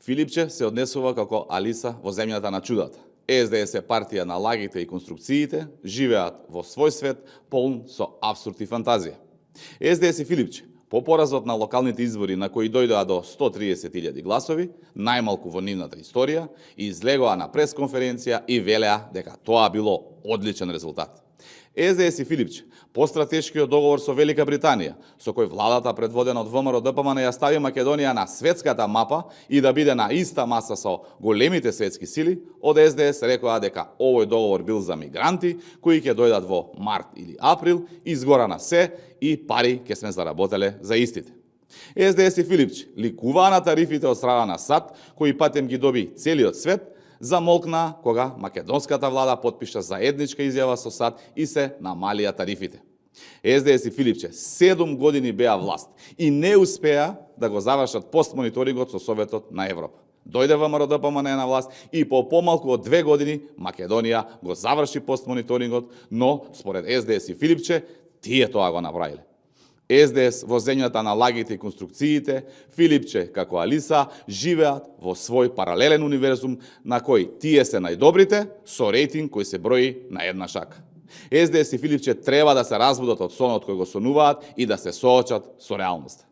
Филипче се однесува како Алиса во земјата на чудата. СДС е партија на лагите и конструкциите, живеат во свој свет полн со апсурд и фантазија. СДС и Филипче, по поразот на локалните избори на кои дојдоа до 130.000 гласови, најмалку во нивната историја, излегоа на пресконференција и велеа дека тоа било одличен резултат. СДС и Филипче, по стратешкиот договор со Велика Британија, со кој владата предводена од ВМРО ДПМН ја стави Македонија на светската мапа и да биде на иста маса со големите светски сили, од СДС рекоа дека овој договор бил за мигранти кои ќе дојдат во март или април, изгора се и пари ќе сме заработеле за истите. СДС и Филипче ликуваа на тарифите од страна на САД, кои патем ги доби целиот свет, замолкна кога македонската влада потпиша заедничка изјава со САД и се намалија тарифите. СДС и Филипче 7 години беа власт и не успеа да го завршат постмониторингот со Советот на Европа. Дојде ВМРО ДПМН на власт и по помалку од 2 години Македонија го заврши постмониторингот, но според СДС и Филипче тие тоа го направиле. СДС во земјата на лагите и конструкциите, Филипче како Алиса живеат во свој паралелен универзум на кој тие се најдобрите со рейтинг кој се брои на една шака. СДС и Филипче треба да се разбудат од сонот кој го сонуваат и да се соочат со реалноста.